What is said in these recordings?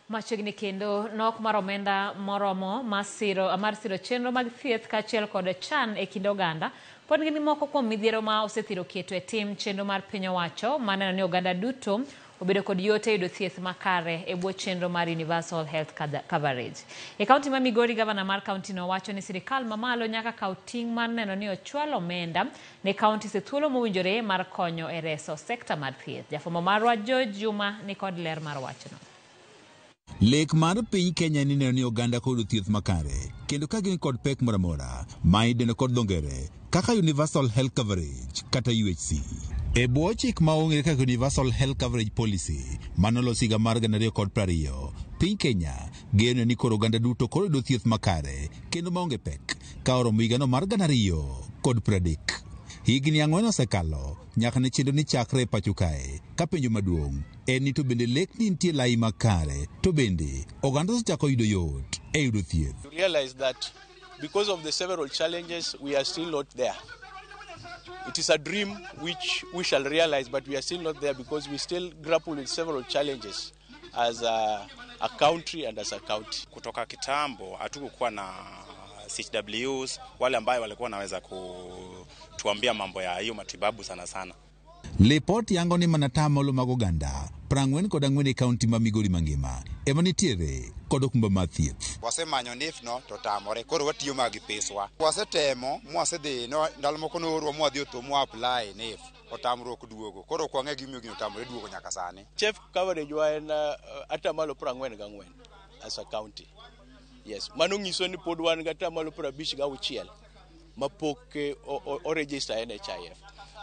Machiegni kendo nok mar omenda moromo mar siro chenro mag thieth kaachiel kod chan e kind oganda pod gin moko kuom midhiero ma osethiro keto e tim chenro mar piny owacho maneno ni oganda duto obedo kod yot e yudo thieth makare e bwo chenro mar Universal Health Coverage. E kaunti ma Migori, gavana mar kaunti no wacho ni sirikal mamalo nyaka kaw ting' mar neno ni ochwal omenda ne kauntis e thuolo mowinjore mar konyo e reso sekta mar thieth. Jafwambo marwa George Juma nikod ler mar wachno. Lek mar piny Kenya ni neno ni oganda koyudo thieth makare kendo ka gin kod pek moro amora ma idendo kod dho ngere kaka Universal Health Coverage kata UHC. E bwo chik ma ong'ere kaka Universal Health Coverage Policy manolosi higa mar 2020, piny Kenya geno ni koro oganda duto koro yudo thieth makare kendo maonge pek ka oromo higano mar 2030. Higni 4 osekalo nyaka ne chenro ni chakre e pacho kae ka penjo maduong' en ni to bende lek ni nitie lai makare to bende oganda osechako yudo yot e yudo thieth. You realize that because of the several challenges we are still not there. It is a dream which we shall realize, but we are still not there because we still grapple with several challenges as a country and as a county. Kutoka kitambo hatukukuwa na CHWs wale ambayo walikuwa wanaweza kutuambia mambo ya hiyo matibabu sana sana. Lipot yango ni mana tamalo mag oganda 44 e kaunti ma Migori mangima ema nitiere kod okumba mar thieth. Wasemanyo NHIF no to tamore, koro watiyo ma gi peswa. Wasetemo mwasedhi no ndalo moko noorwa mwadhi otho mwa apply NHIF otamruok duogo, koro ok wang'e gimomiyo gino otamore duogo nyaka sani. Chief coverage wa en atamalo 44 as a county. Yes, mano nyiso ni pod wan gi atamalo 56 mapok o register NHIF.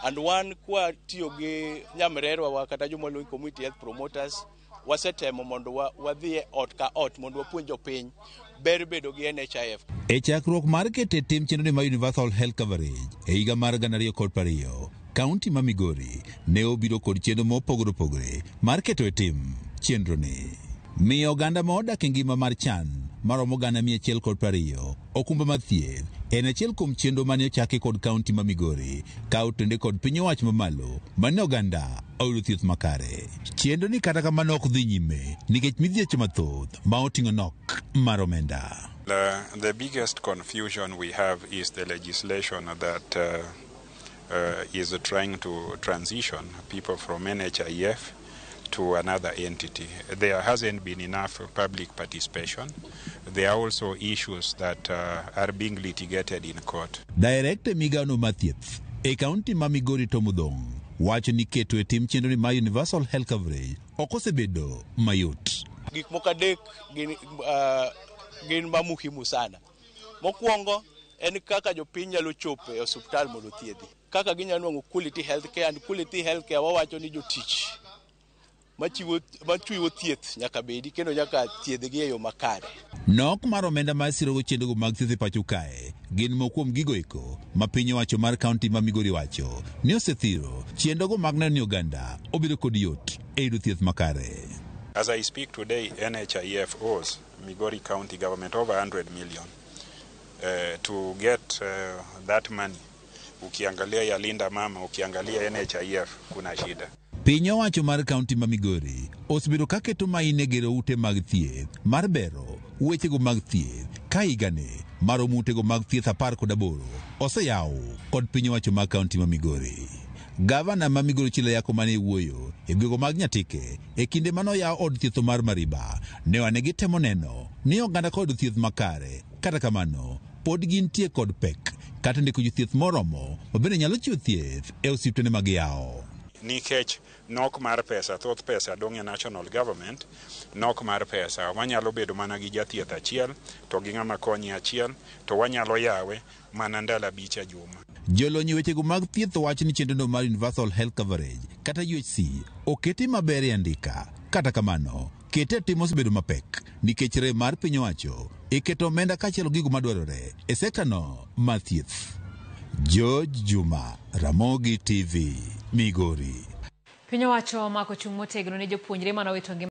And wan kwa tiyo gi nyamrerwa wa kata joma luongo community health promoters, wasetemo mondo wadhi e ot ka ot mondo wapuonj jopiny ber bedo gi NHIF. E chakruok mar keto e tim chenro mar Universal Health Coverage e higa mar 2020, kaunti ma Migori ne obiro kod chenro mopogore opogore mar keto e tim chenro ni. Miyo oganda ma odak e ngima mar chan maromo 120,000 okumba mar thieth en achiel kuom chenro mane ochaki kod kaunti ma Migori ka otende kod piny owacho mamalo mane oganda oyudo thieth makare. Chenro ni kata kamano ok dhi nyime nikech midhieche mathoth ma oting'o nok mar omenda. The biggest confusion we have is the legislation that is trying to transition people from NHIF to another entity. There hasn't been enough public participation. There are also issues that are being litigated in court. Director migao mar thieth e kaunti ma Migori Tom Odong wacho ni keto e tim chenro ni mar Universal Health Coverage ok osebedo mayot. Gik moko adek gin ma muhimu sana. Mokwongo en kaka jopiny nyalo chopo e osiptal mondo othiedhi. Kaka ginyalo nwang'o quality health care, and quality health care wawacho ni jotich machiwo thieth nyaka bedi kendo nyaka thiedhgi e yo makare. Nok mar omenda mar sirogo chenrogo mag thieth e pacho kae gin moko kuom gigo eko ma piny owacho mar kaunti ma Migori wacho ni osethiro chenrogo mag neno ni oganda obedo kod yot e yudo thieth makare. As I speak today, NHIF owes Migori County government over 100 million. To get that money, ukiangalia ya Linda Mama, ukiangalia NHIF, kuna shida. Piny owacho mar kaunti ma Migori osebedo ka keto maino e gero ute mag thieth mar bero wechego mag thieth ka higani maromo utego mag thieth 18 oseyaw kod piny owacho mar kaunti ma Migori. Gavana ma Migori Chila Yako mane wuoyo e gwego mag Nyatike e kinde mane oyaw od thieth mar Mariba ne wane gitemo neno ni oganda kod thieth makare, kata kamano pod gintie kod pek kata ndiko jothieth moromo ma bende nyalo chiwo thieth e osiptende mag yawo. Nikech nok mar pesa, thoth pesa dong' e national government, nok mar pesa wanyalo bedo mana gi jathieth achiel to gi ng'ama konye achiel to wanyalo yawe mana ndalo 5 e juma. Jolony e wechego mag thieth wacho ni chenro mar Universal Health Coverage kata UHC oketi maber e andika. Kata kamano, kete e tim osebedo mapek nikech rem mar piny owacho e keto omenda kaachiel gi gigo madwarore e sekta no mar thieth. George Juma, Ramogi TV, Migori. Piny owacho omako chung' motegno ne jopuonjre manowito ngima